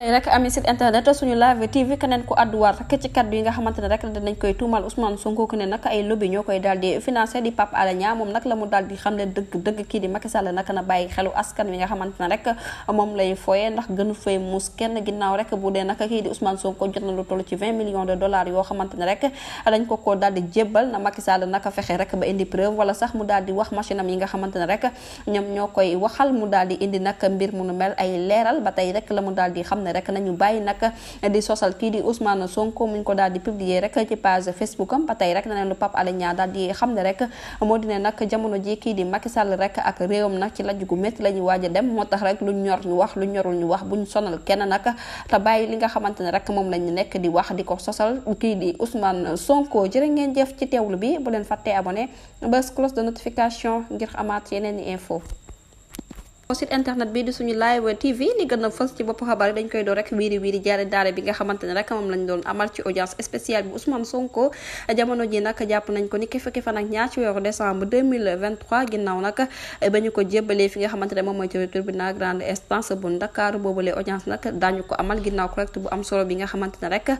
rek ami site internet suñu live tv keneen ku àdduwaat rek ci kaddu yi nga xamante ne rek dinañ koy tuumal Ousmane Sonko ku ne nag ay lobby ñoo koy daal di financé di Pape Alé Niang moom nag la mu daal di xam ne dëgg kii di Macky Sall nag na bàyyi xelu askan wi nga xamante ne rek moom lay foye ndax gënu fay muus kenn ginnaaw rek bu dee nag kii di Ousmane Sonko jot na lu toll ci 20 millions de dollars yoo xamante ne rek dañ ko daal di jébbal na Macky Sall naka fexe rek ba indi preuve wala sax mu daal di wax machine am yi nga xamante ne rek ñoom ñoo koy waxal mu daal di indi nag mbir mu nu mel ay leeral ba tey rek la mu daal di xam ne rek nañu bàyyi di sosal kii di Ousmane Sonko muñ ko daal di publier rek ci page Facebook am ba tey rek na leen lu Pape Alé Niang daal di xam ne rek moo di ne nag jamono ji kii di Macky Sall rek ak réewam nag ci lajj gu métti la ñuy waaj a dem moo tax rek lu ñor ñu wax lu ñorul ñu wax buñ sonal kenn nag te bàyyi li nga xamante ne rek moom lañu nekk di wax di ko sosal kii di Ousmane Sonko jërë ngeen jëf ci teewlu bi bu leen fàttee abonné bës cloche de notification ngir amaat yeneen i info site internet bi di suñu live tv li gën a fës ci bopp xabaar yi dañ koy doo rek wiiri jaare daare bi nga xamante ne rek moom lañ doon amal ci audience spéciale bi Ousmane Sonko jamono ji nag jàpp nañ ko ni ki fukki fan ak ñaar ci weeru décembre 2023 ginnaaw nag ba ñu ko jébbalee fi nga xamante ne moom mooy ci tribunal grande instance bu Ndakaaru boobulee audience nag daañu ko amal ginnaaw collecte bu am solo bi nga xamante ne rek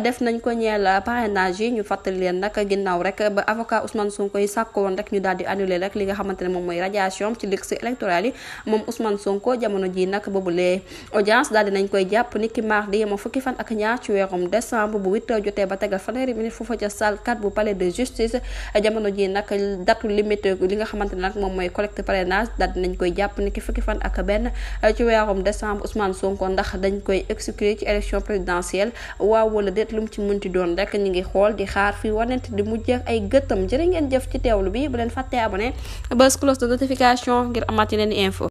def nañ ko ñeel parrainage yi ñu fàttali leen nag ginnaaw rek ba avocat Ousmane Sonko yi sàkko woon rek ñu daal di annulé rek li nga xamante ne moom mooy radiation ci liste électorale yi Ousmane Sonko jamono ji nag boobulee audience daal dinañ koy jàpp ni ki mardi yema fukki fan ak ñaar ci weerum décembre bu 8h jotee ba tegal fanweeri minute foofa ca salle 4 bu palais de justice jamono ji nag datu limite li nga xamante ne nag moom mooy collecte parrainage daal dinañ koy jàpp ni ki fukki fan ak benn ci weerum décembre Ousmane Sonko ndax dañ koy exclure ci élection présidentielle waaw wala déet lu mu ci munti doon rek ñu ngi xool di xaar fi wanent di mujjee ay gëttam jërë ngeen jëf ci teewlu bi bu leen fàttee abonné bës cloche de notification ngir amaat yeneen info